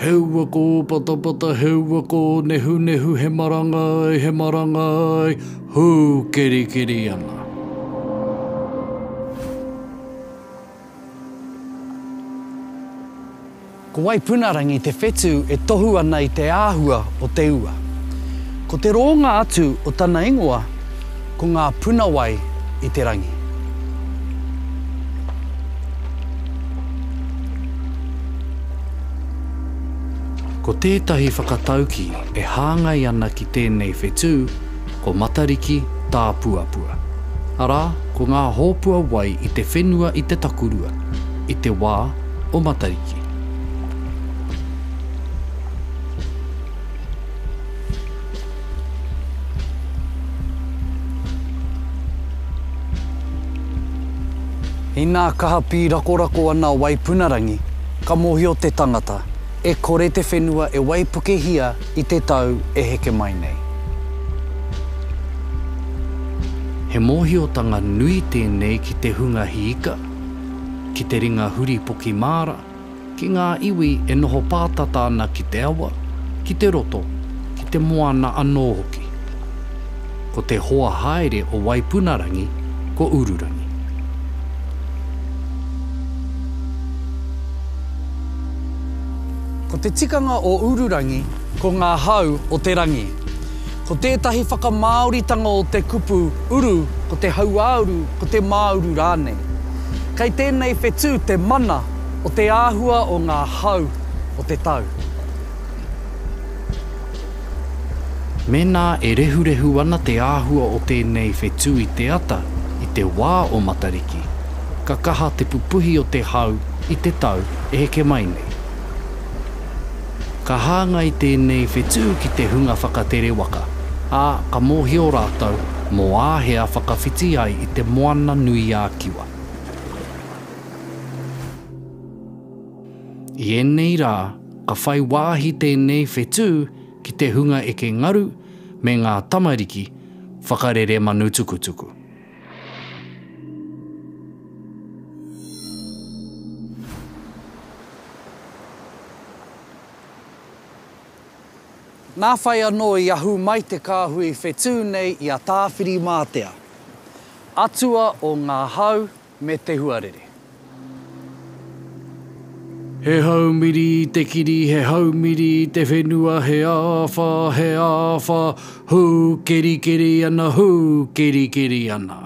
He ua kōpatapata, he ua kōnehunehu, he marangai, he marangai, hūkerikeri ana. Ko Waipunarangi te whetū e tohu ana i te āhua o te ua. Ko te rōnga atu o tana ingoa, ko ngā puna wai i te rangi. Ko tētahi whakataukī e hāngai ana ki tēnei whetū, ko Matariki tāpuapua. Arā, ko ngā hōpua wai i te whenua i te takurua, i te wā o Matariki. Inā kaha pīrakorako ana a Waipunarangi, ka mōhio te tangata, e kore te whenua e waipukehia i te tau e heke mai nei. He mōhiotanga nui tēnei ki te hunga hiika, ki te ringa huripoki māra, ki ngā iwi e noho pātata ana ki te awa, ki te roto, ki te moana anō hoki. Ko te hoa haere o Waipunarangi ko Ururangi. Ko te tikanga o Ururangi ko ngā hau o te rangi. Ko tētahi whakamāoritanga o te kupu uru ko te hauāuru, ko te māuru rānei. Kei tēnei whetū te mana o te āhua o ngā hau o te tau. Mēnā e rehurehu ana te āhua o tēnei whetū i te ata, i te wā o Matariki, ka kaha te pupuhi o te hau i te tau e heke mai nei. Ka hāngai tēnei whetū ki te hunga whakatere waka, ā, ka mōhio rātou mō āhea whakawhiti ai i te Moana nui-ā-Kiwa. I ēnei rā, ka whai wāhi tēnei whetū ki te hunga eke ngaru me ngā tamariki whakarere manu tukutuku. Nā whai anō i ahu mai te kāhui whetū nei i a Tāwhirimātea, atua o ngā hau me te huarere. He haumiri i te kiri, he haumiri i te whenua, he āwhā, he āwhā, hūkerikeri ana, hūkerikeri ana.